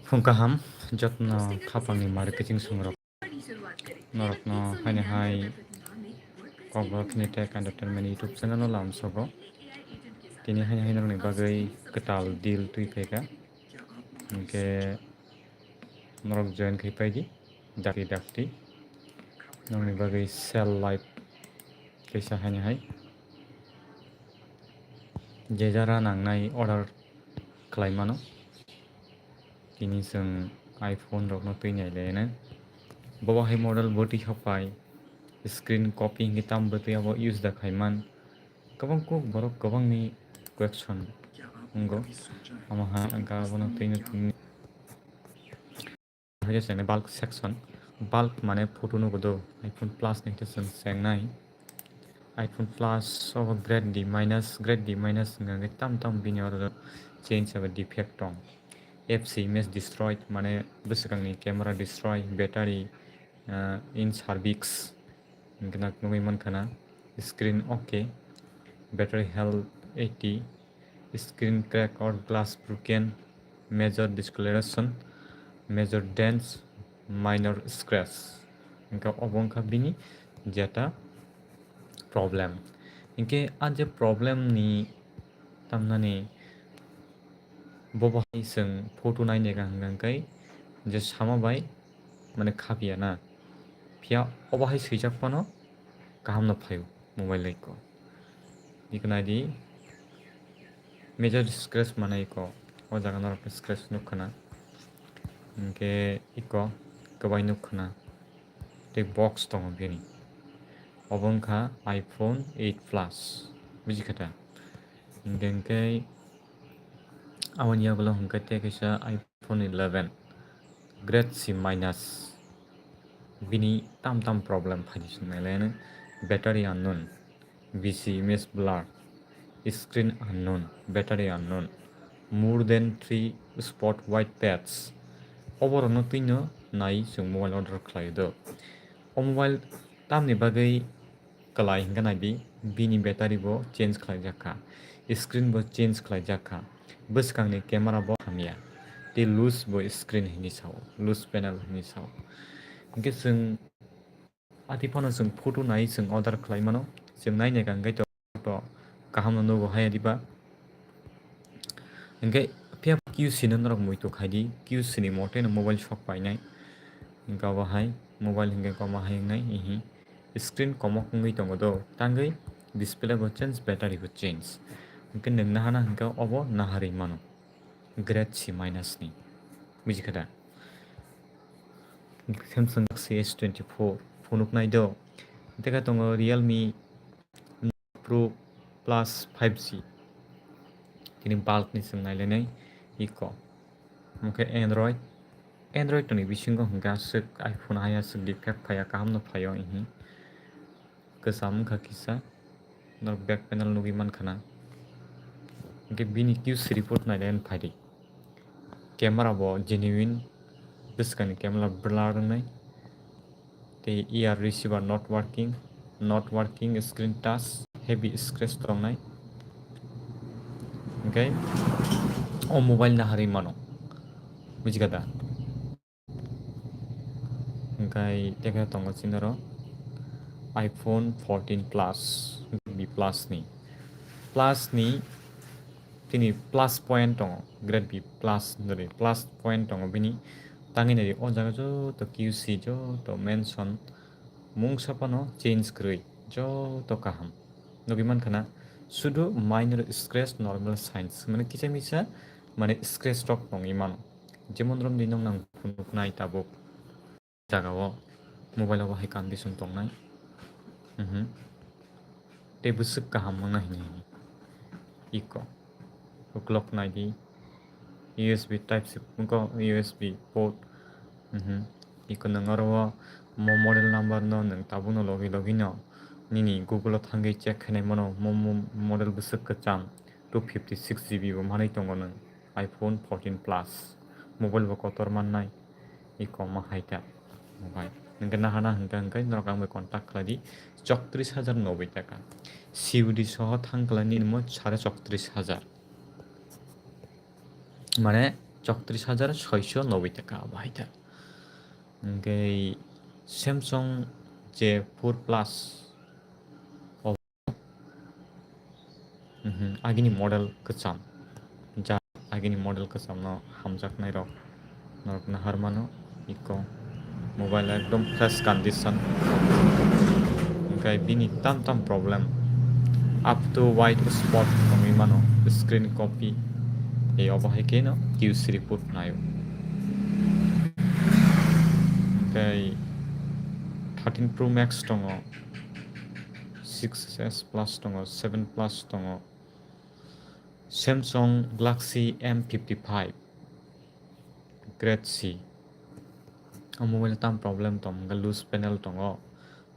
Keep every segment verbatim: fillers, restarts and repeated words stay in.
Phung kaham, jotno khapangni mari kiching songrok. Norokno haini hai Kokborok Khini Tech Entertainment YouTube channel o lamsogo. Tini haini hai norokni bagwi kwtal deal twi phaikha. Hinkhe norok join khai paidi, dakti dakti. Norokni bagwi sell live kaisa haini hai. Je jara nangnai order khlai mano. Tini chwng iPhone rokno twi nai le na. Bobo hai model bwtwi hok pai, screen copy hinkhe tamo bwtwi abo use da khai man. Kwbang kuk borok kwbangni question wngo. Omo hai ang khe abono twi no twi. Hai khe chwng bulk section. Bulk mane photo nugo do. iPhone Plus ni khe chwng cheng nai. iPhone Plus o grade D minus, grade D minus wngkha khe tam tam bini oro change eba defect tong. F C image destroyed, mane bwswkangni camera destroy, battery, ah, in cervix, wngkhe nak nugwi mankha na, screen okay, battery health eighty, screen crack or glass broken, major discoloration, major dents, minor scratch. Wngkha obo wngkha bini jeta problem. Hinkhe a je problem ni tamnani bobo hai chwng photo naina hwnkha hwnkhe je sama bai mane khapiya na. Phiya obo hai swijak phano kaham no phaio mobile like o. Iko nai di major scratch mane iko o jaga norok scratch nukha na. Hinkhe iko kwbai nukha na. Tei box tongo bini. Obo wngkha iPhone eight Plus. Buji kha da? Hinkhe hinkhe aboni yagulo hinkhe tei kaisa iPhone eleven grade C minus. Bini tam tam problem phaidi swngnai le battery unknown, V C image blur, screen unknown, battery unknown, more than three spot white patch. Oborokno twino nai chwng mobile order khlai do. O mobile tamni bagwi kwlai hwnkhe nai di, bini battery bo change khlai jak kha, screen bo change khlai jak kha, bwskangni camera bo hamya, tei loose bo screen hinwi sao, loose panel hinwi sao. Hinkhe chwng ati phano chwng photo nai chwng order khlai mano, chwng nai nai kha hinkhe to kaham no nugo hai diba. Hinkhe phiya Q C no norok muitu khai di, Q C ni mote no mobile sok painai. Hinkhe abo hai mobile hinkhe koma hai wngnai, ihi screen komok wngwi tongo do, tangwi display bo change, battery bo change. Hinkhe nwng nahana hinkhe obo naharwi mano grade C minus ni, buji kha da? Samsung Galaxy S twenty-four phunuk nai do. Tei khe tongo Realme Pro Plus five G. Tini bulk ni chwng nai lainai iko. Omo khe Android. Android tongni bisingo hwnkhe aswk iPhone hai aswk defect phaiya, kaham no phaio ihi. Kwcham wngkha kisa. Norok back panel nugwi mankha na. Hinkhe bini Q C report nai lai phai di. Camera bo genuine. Bwskangni camera blur wngnai. Tei ear receiver not working, not working screen touch, heavy scratch tongnai. Hinkhe o mobile naharwi mano. Buji kha da? Hinkhe tei khe tongo chini oro iPhone fourteen Plus, B Plus ni. Plus ni tini plus point tongo, grade B plus hinwi plus point tongo bini. Tangwi nai o jaga joto Q C joto mention mungsa phano change kwrwi joto kaham. Nugwi mankha na sudu minor scratch, normal signs, mane kisa misa mane scratch rok tongwi mano. Jemon romdi nong nang phunuknai tabuk jagao mobile o bahai condition tongnai. Mhm. Tei bwswk kaham wngna hini hini. Iko. Uklok nai di. U S B type C, wngkha U S B port. Mhm. Iko nwng oro o mo model number no nwng tabukno logi logi no nini Google o thangwi check khainai mano mo, mo model bwswk kwcham two fifty six G B bo manwi tongo nwng iPhone fourteen Plus mobile bo kotor mannai. Iko ma hai ta. Mobile. Hwnkhe nahana hwnkhe hwnkhe norok ang bai contact khlai di. Choktrish hajar noboi taka. C U D soho thang khlai nini mo sare choktrish hajar. Mane Chowtris hajar soiso noboi taka abo hai ta. Hingke Samsung J four Plus. Mhm, agini model kwcham. Ja, agini model kwchamno hamjaknairok norok nahar mano. Iko mobile ekdom fresh condition. Hingke bini tam tam problem. Up to white spot wngwi mano. Screen copy. Ei obo hai khe no Q C report naio. Hingke thirteen Pro Max tongo. Six S Plus tongo, seven Plus tongo. Samsung Galaxy M fifty-five Grade C. O mobile tam problem tong, hingke loose panel tongo,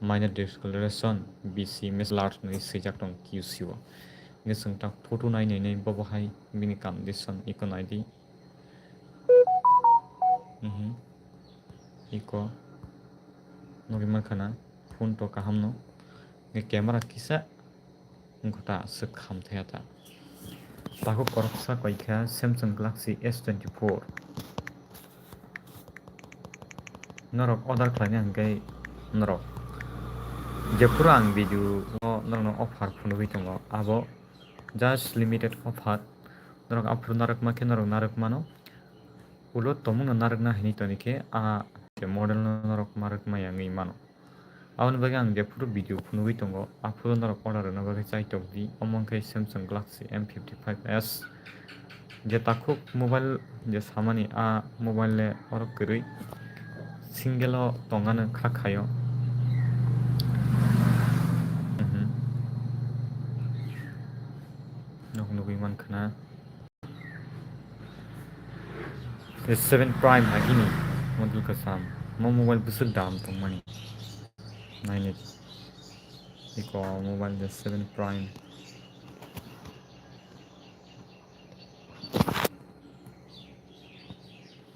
minor discoloration, B C image alert hinwi swijak tong Q C o. Hingke chwng tak photo nai nai nai bobo hai bini condition iko naidi. Mhm. Iko nugwi mankha na phone to kaham no. Hingke camera kisa wngkha ta aswk ham thaya ta. Takhuk koroksa koi kha Samsung Galaxy S twenty-four. Norok order khlaina hingke norok jephuru ang video o norokno offer phunugwi tongo, abo just limited offer. Norok aphuru narwkma khe norok narwk mano. Ulo tongmungno narwkna hinwi toni khe a model no norok narwk maya wngwi mano. Aboni bagwi ang jephuru video phunugwi tongo, aphuru norok order rwna bagwi chaitok di, omo wngkhe Samsung Galaxy M fifty-five S. Je takhuk mobile je samani, a mobile le oro kwrwi, single o tongano kha khaio. Mhm. Nok nugwi mankha na. S seven Prime agini model kwcham. Mo mobile bwswk dam tongmani. Naini. Iko mobile S seven Prime.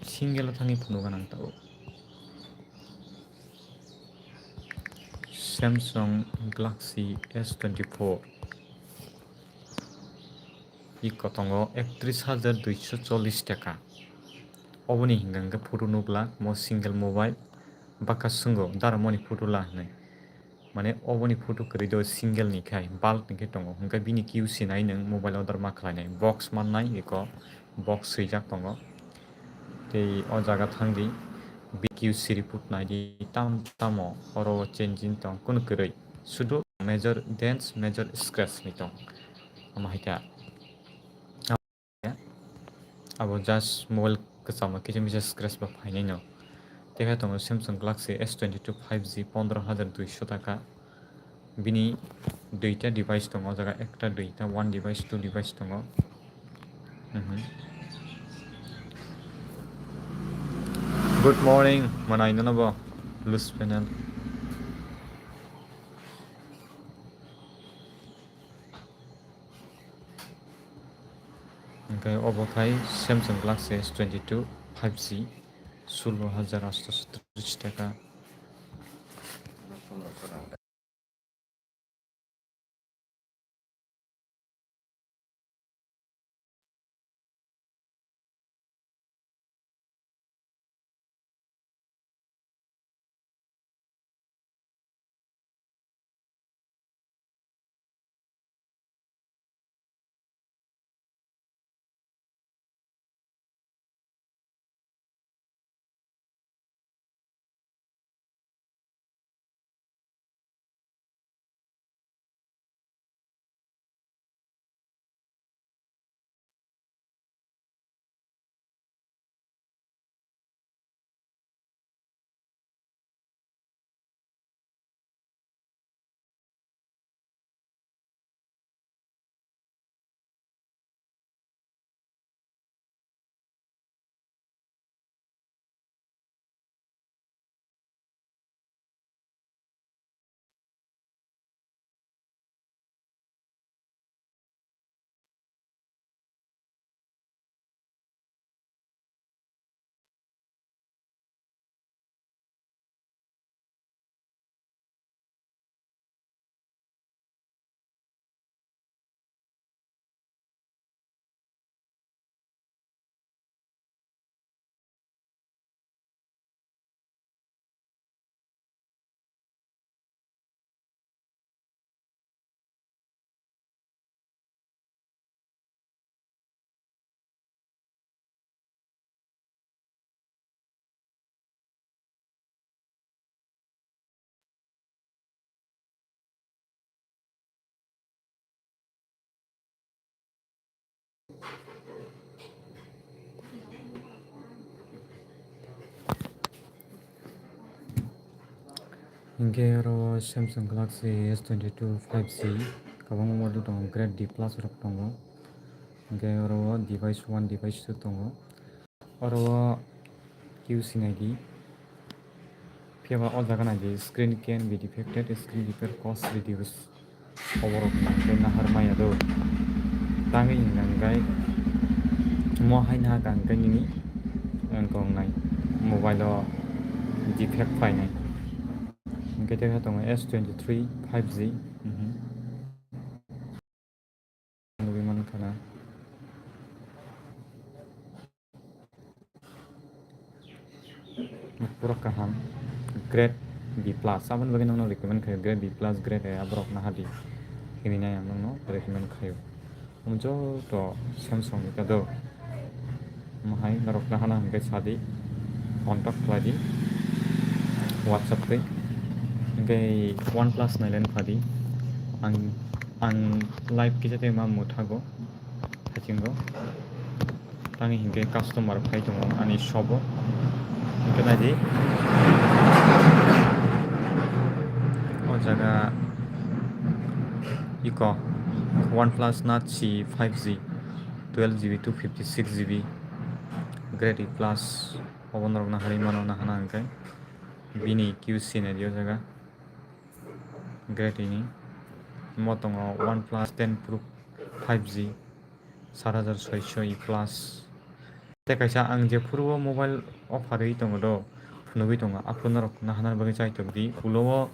Single thangwi phunukna nang tabuk. Samsung Galaxy S twenty-four. Iko tongo ektris hajar duiso chollis taka. Oboni hingka hingke photo nukla mo single mobile. Baka swngo dara moni photo la hinwi. Mane oboni photo kwrwi do single ni khai, bulk ni khe tongo. Hingke bini Q C nai nwng mobile order ma khlainai. Box mannai iko box swijak tongo. Tei o jaga thangdi, B Q C report naidi, tam tamo oro changing tong, kunu kwrwi. Sudu major dents, major scratch ni tong. Omo hai kha. Abo just mobile kwchama kisa misa scratch ba phainai no. Tei hai tongo Samsung Galaxy S twenty-two five G pondro hajar duiso taka. Bini duita device tongo, o jaga ekta duita, one device, two device tongo. Mhm. Good morning, manai nono bo loose panel. Hingke obo khai Samsung Galaxy S twenty-two five G, sullo hajar atsho tris taka. Hinkhe oro Samsung Galaxy S twenty-two five G kwbangma model tongo, grade D plus rok tongo. Hinkhe oro device one, device two tongo. Oro o Q C naidi. Phiya ba o jaga naidi, "Screen can be defected, screen repair cost reduce." Oborok nangkhe nahar maya do. Tangwi hwnka hwnkhe mo hai nahar ka hwnkhe nini wngkha wngnai, mobile o defect phainai. Hwnkhe tei tongo S twenty-three five G. Mhm. Nugwi mankha na. Pura kaham. Grade B plus. Aboni bagwi nokno recommend khayo. Grade B plus, grade A, aborok nahadi. Hinwi nai ang nokno recommend khayo. Omo joto Samsung ni kado. Omo hai norok nahana hwnkhe sadi. Contact khlaidi. WhatsApp twi. Hwnkhe OnePlus nailen phadi. Ang, ang live kisa tei ma muthago. Hachingo. Tangwi hinkhe customer phai tongo ani shop o. Hinkhe naidi. O jaga iko OnePlus Nord C five G, twelve G B, two fifty six G B, grade A plus. Obo norok nahari mano nahana hinkhe. Bini Q C naidi o jaga. Grade ini. Mo tongo OnePlus ten Pro five G, sat hajar soiso E plus. Tei kaisa ang jephuru o mobile offer wi tongo do, phunugwi tongo, aphuru norok nahana bagwi chaitok di. Ulo o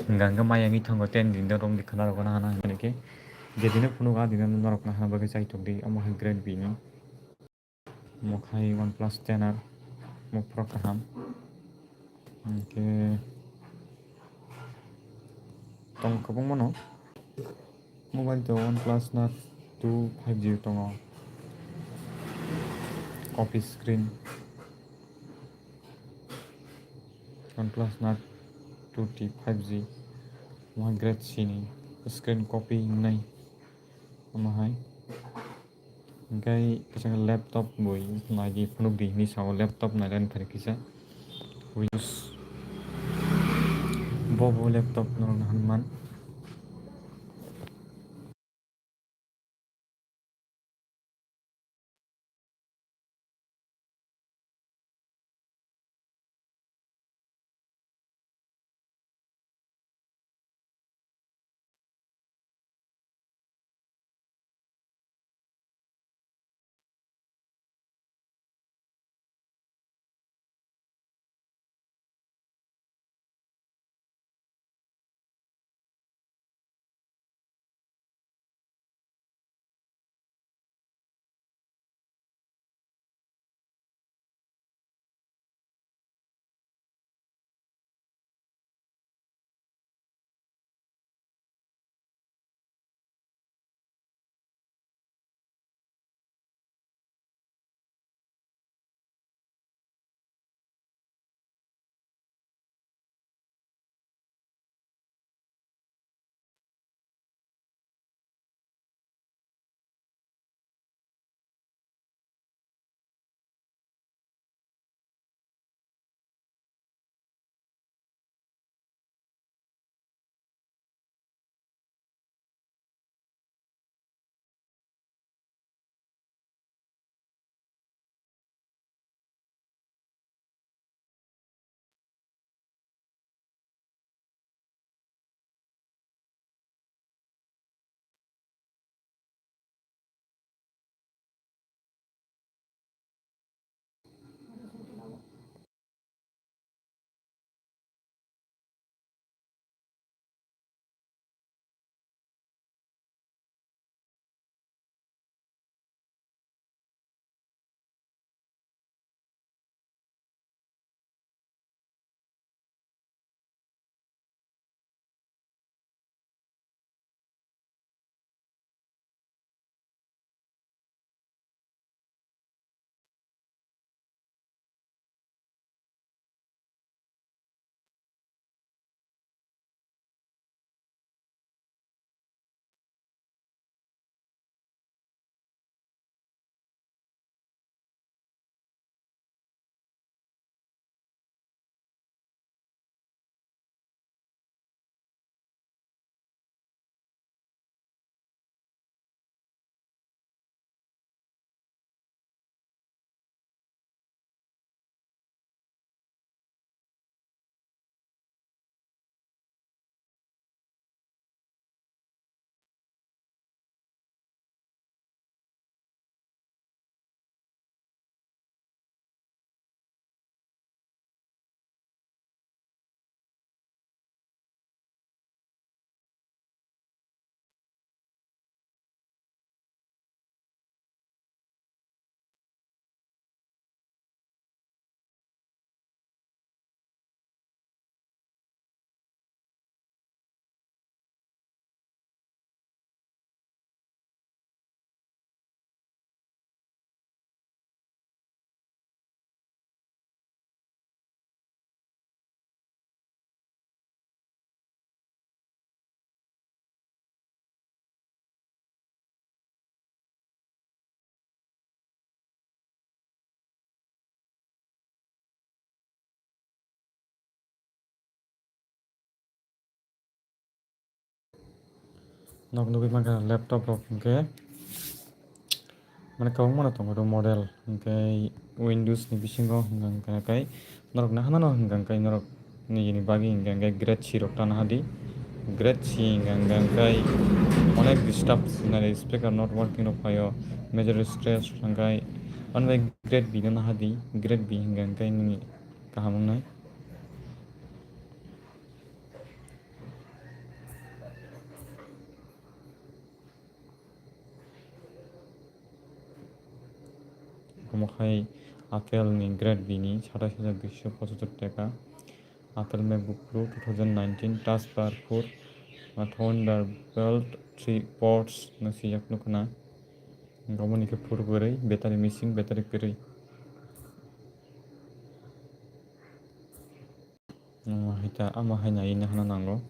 hwnka hwnkhe maya wngwi thango, ten din do romdi khna rok nahana hwnkhe. Jedino phunugo adino norok nahana bagwi chaitok di, omo hai grade bini. Omo khai OnePlus ten R, omo pura kaham. Hinkhe tong kwbangma no. Mobile to OnePlus Nord two five G tongo. Copy screen. OnePlus Nord two T five G. Omo grade C ni screen copy wngnai. Omo hai. Hinkhe kisa laptop bo naidi phunukdi hinwi sao, laptop nailani phai kisa. Windows bo bo laptop norok nahan man. Nok nugwi mankha laptop rok hwnkhe, mane kwbangma no tongo model, hwnkhe Windows ni bisingo hwnkha hwnkhe norok naharnano hwnkha hwnkhe norok nini bagwi hwnkha hwnkhe grade C rok ta nahardi. Grade C hwnkha hwnkhe onek disturb sinari speaker not working rok phaio, major scratch hwnkhe ani bai grade B no nahardi, grade B hwnkha hwnkhe nini kaham wngnai. Omo hai Apple ni grade B ni satais hajar duiso pochottor taka. Apple MacBook Pro two thousand nineteen touch bar four, Thunderbolt three ports no swijak nukho na. Omo ni khe photo kwrwi, battery missing, battery kwrwi. Omo hai ta, omo hai nai nahana nango.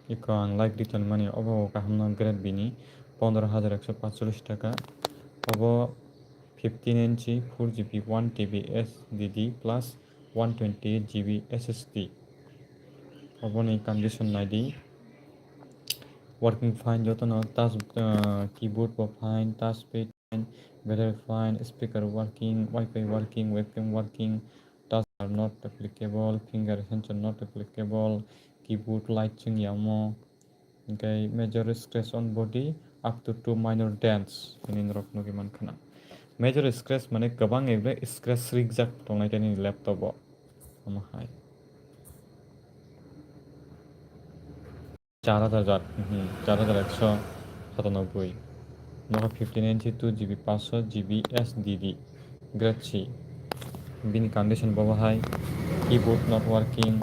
Iko ang live decline mani obo kaham no grade B ni pondro hajar ekso patchollish taka. Obo fifteen inch four G B one T B S D D plus one twenty eight G B S S D. Oboni condition naidi. Working fine jotono, touch, ah, keyboard bo fine, touch pad fine, battery fine, speaker working, Wi-Fi working, webcam working, touch are not applicable, finger sensor not applicable, keyboard light chwng yamo, hwnkhe major scratch on body up to two minor dents hwnwi norok nugwi mankha na. Major scratch mane kwbang ebre scratch rijak tongnai tei nini laptop o. Omo hai. Char hajar, mhm, char hajar ekso satanoboi. Nokha fifteen inch two G B paanch GB S D D. Grade C. Bini condition bo bahai. Keyboard not working.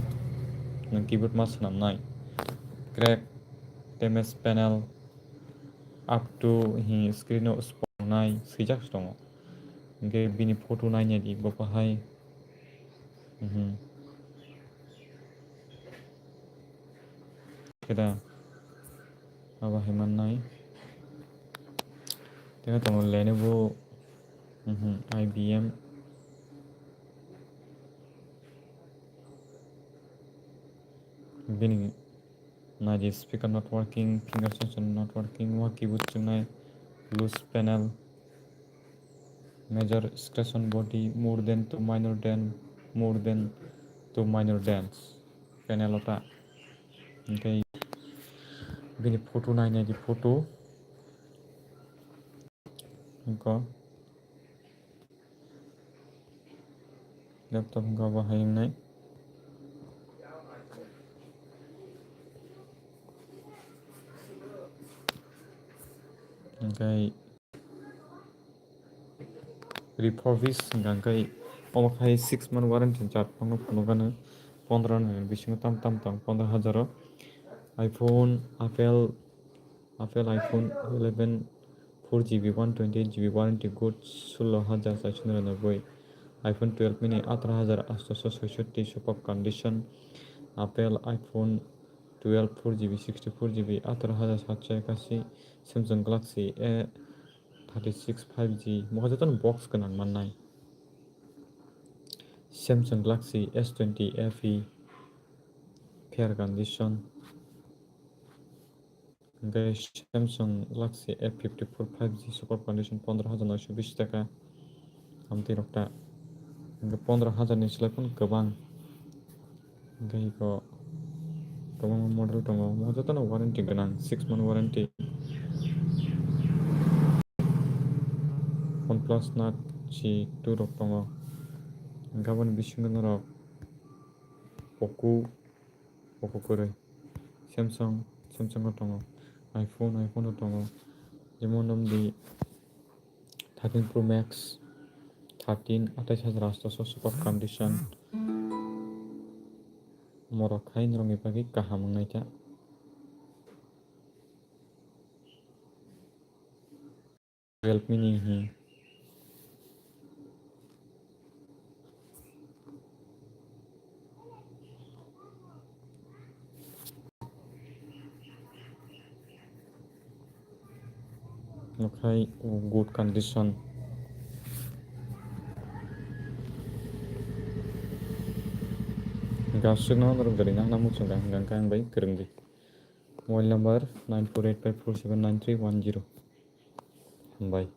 Nwng keyboard ma swnamnai. Crack, damage panel, up to hi screen o spong nai swijak se tongo. Hwnkhe bini photo nainai di bo bahai. Mhm. Keda abo hai mannai. Tei tongo Lenovo, mhm, I B M. Bini naidi speaker not working, finger sensor not working, wa keyboard chwngnai, loose panel, major scratch on body, more than two minor dent, more than two minor dents. Panel o ta. Hwnkhe bini photo nainai di photo. Hwnkhe laptop hwnkhe abo hai wngnai. Hwnkhe refurbish hwnkha hwnkhe omo khai six month warranty chart phano phunukgano pondro ni bisingo tam tam tong pondro hajar o. iPhone, Apple, Apple iPhone eleven four GB one twenty eight GB warranty good sullo hajar chaisho niranoboi. iPhone twelve mini ataro hajar atso soisotti superb condition. Apple iPhone twelve four GB sixty four GB ataro hajar satso ekasi. Samsung Galaxy A thirty six five G, mokhe jotono box gwnang mannai. Samsung Galaxy S twenty F E fair condition. Hwnkhe Samsung Galaxy F fifty four five G superb condition pondro hajar noisho bish taka. Amtwi rok ta. Hwnkhe pondro hajar ni slai phano kwbang. Hwnkhe iko kwbangma model tongo, omo jotono warranty gwnang, six month warranty. OnePlus Nord C two rok tongo, hwnkhe aboni bisingo norok Poco, Poco kwrwi, Samsung, Samsung rok tongo, iPhone, iPhone rok tongo, jemon nomdi thirteen Pro Max, thirteen, atais hajar atso super condition. Morok khai norokni bagwi kaham wngnai ta. Realme ni hi. Okhai good condition. Kasukno norok gari nangna muchung rang hingka hingka ang bai kwrwng di. Mobile number nine four eight five four seven nine three one zero. Hambai.